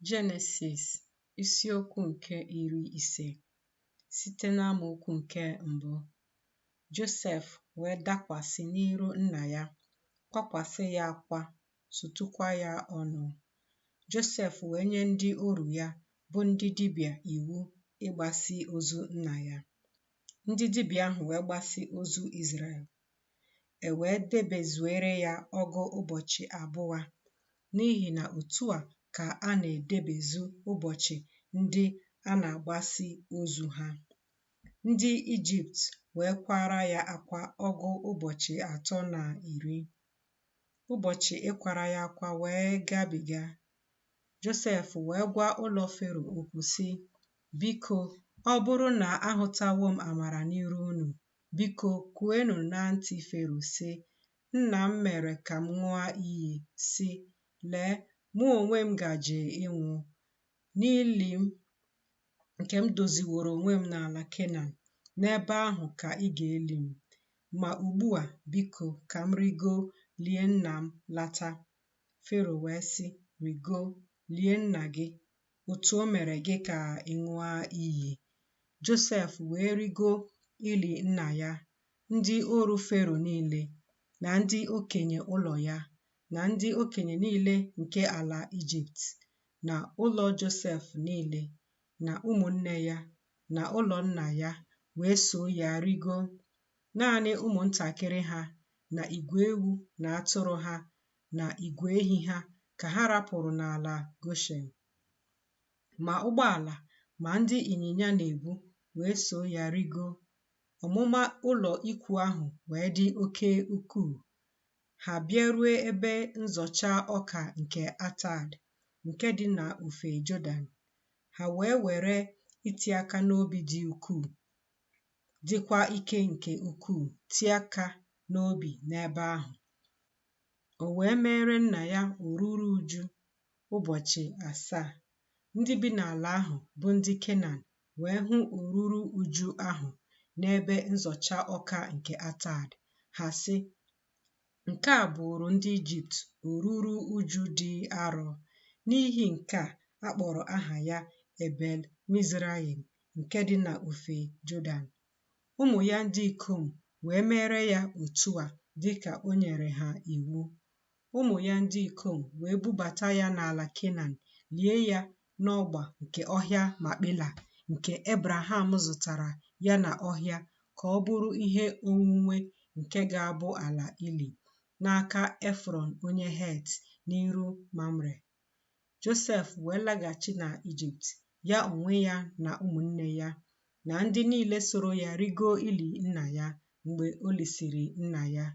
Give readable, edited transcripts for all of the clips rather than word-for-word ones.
Jenesis isiokwu nke 50 site n'amaokwu nke mbụ. Josef wee dakwasị n'iru nna ya, kwakwasị ya akwa, sutụkwa ya ọnụ. Josef wee nye ndị oru ya bụ ndị dibịa iwu ịgbasị ozu nna ya. Ndị dibịa ahụ wee gbasị ozu Izrel. E wee debezuere ya ọgụ ụbọchị abụọ, n'ihi na otu a ka a na-edebezu ụbọchị ndị a na-agbasị ozu ha. Ndị Ijipt wee kwara ya akwa ọgụ ụbọchị 30. Ụbọchị ịkwara ya akwa wee gabiga. Josef wee gwa ụlọ Fero okwu sị, Biko, ọ bụrụ na ahụtawo m amara n'iru unu, biko kwuenụ na ntị Fero sị, Nna m mere ka m ṅụọ iyi, sị, Lee, mụ onwe m gaje ịnwụ, n'ili m nke m doziworo onwe m n'ala Kenan, n'ebe ahụ ka ị ga-eli m. Ma ugbu a, biko, ka m rịgoo lie nna m lata. Fero wee sị, Rịgoo, lie nna gị, otu o mere gị ka ị ṅụọ iyi. Josef wee rịgoo ili nna ya, ndị oru Fero niile, na ndị okenye ụlọ ya, na ndị okenye niile nke ala Ijipt, na ụlọ Josef niile, na ụmụnne ya, na ụlọ nna ya, wee soo ya rịgoo. Naanị ụmụntakịrị ha, na igwe ewu na atụrụ ha, na igwe ehi ha ka ha rapụrụ n'ala Goshen. Ma ụgbọala ma ndị ịnyịnya na-ebu wee soo ya rịgoo. Ọmụma ụlọ ikwu ahụ wee dị oke ukwuu. Ha bịarue ebe nzọcha ọka nke Atad, nke dị n'ofe Jọdan. Ha wee were iti aka n'obi dị ukwuu, dịkwa ike nke ukwuu, tie aka n'obi n'ebe ahụ. O wee meere nna ya oruru uju ụbọchị asaa. Ndị bi n'ala ahụ bụ ndị Kenan wee hụ oruru uju ahụ n'ebe nzọcha ọka nke Atad. Ha sị, Nke a bụụrụ ndị Ijipt oruru uju dị arọ. N'ihi nke a, a kpọrọ aha ya Ebel Mizrayim nke dị n'ofe Jọdan. Ụmụ ya ndị ikom wee meere ya otu a dịka o nyere ha iwu. Ụmụ ya ndị ikom wee bubata ya n'ala Kenan lie ya n'ọgba nke ọhịa Makpela nke Ebraham zụtara ya na ọhịa ka ọ bụrụ ihe onwunwe nke ga-abụ ala ili, n'aka Efrọn onye Het n'iru Mamre. Josef wee laghachi na Ijipt, ya onwe ya na ụmụnne ya, na ndị niile soro ya rịgoo ili nna ya mgbe o lisịrị nna ya.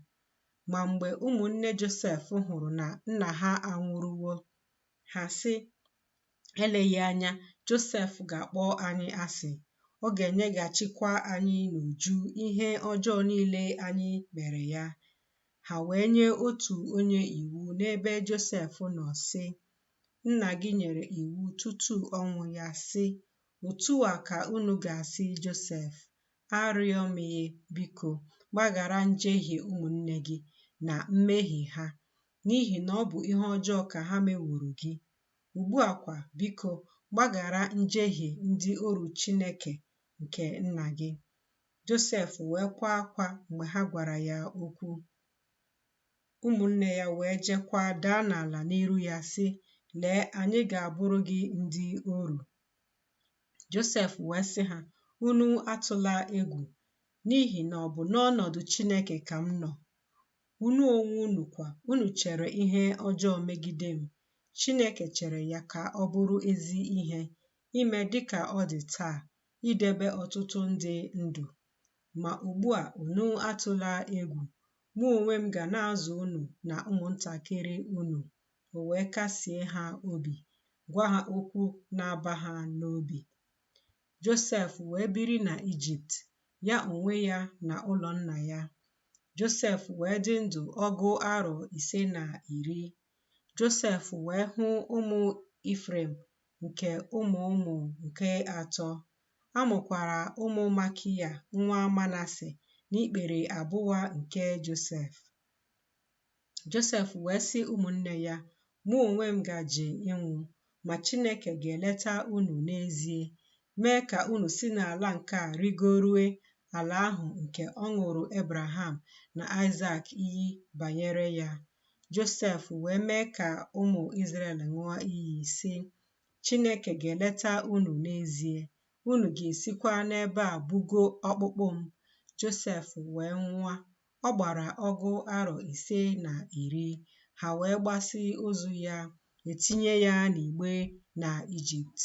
Ma mgbe ụmụnne Josef hụrụ na nna ha anwụrụwo, ha sị, Eleghị anya Josef ga-akpọ anyị asị, ọ ga-enyeghachikwa anyị n'uju ihe ọjọọ niile anyị mere ya. Ha wee nye otu onye iwu n'ebe Josef nọ, sị, Nna gị nyere iwu tutu ọnwụ ya, sị, Otu a ka unu ga-asị Josef, Arịọ m gị, biko, gbaghara njehie ụmụnne gị na mmehie ha, n'ihi na ọ bụ ihe ọjọọ ka ha meworo gị. Ugbu a kwa, biko, gbaghara njehie ndị oru Chineke nke nna gị. Josef wee kwaa akwa mgbe ha gwara ya okwu. Ụmụnne ya wee jekwaa daa n'ala n'iru ya, sị, Lee, anyị ga-abụrụ gị ndị oru. Josef wee sị ha, Unu atụla egwu, n'ihi na ọ bụ n'ọnọdụ Chineke ka m nọ. Unu onwe unu kwa, unu chere ihe ọjọọ megide m. Chineke chere ya ka ọ bụrụ ezi ihe, ime dịka ọ dị taa, idebe ọtụtụ ndị ndụ. Ma ugbu a unu atụla egwu, mụ onwe m ga na-azụ unu na ụmụntakịrị unu. O wee kasie ha obi, gwa ha okwu na-aba ha n'obi. Josef wee biri na Ijipt, ya onwe ya na ụlọ nna ya. Josef wee dị ndụ ọgụ arọ 150. Josef wee hụ ụmụ Ifrem nke ụmụ ụmụ nke atọ. A mụkwara ụmụ Makia nwa Manase n'ikpere abụọ nke Josef. Josef wee sị ụmụnne ya, Mụ onwe m gaje ịnwụ, Ma Chineke ga-eleta unu n'ezie, mee ka unu si n'ala nke a rịgorue, ala ahụ nke ọ ṅụụrụ Ebraham na Aịsak iyi banyere ya. Josef wee mee ka ụmụ Izrel ṅụọ iyi, sị, Chineke ga-eleta unu n'ezie, unu ga-esikwa n'ebe a bugo ọkpụkpụ m. Josef wee nwụọ, ọ gbara 510, ha wee gbasị ozu ya, e tinye ya n'igbe na Ijipt.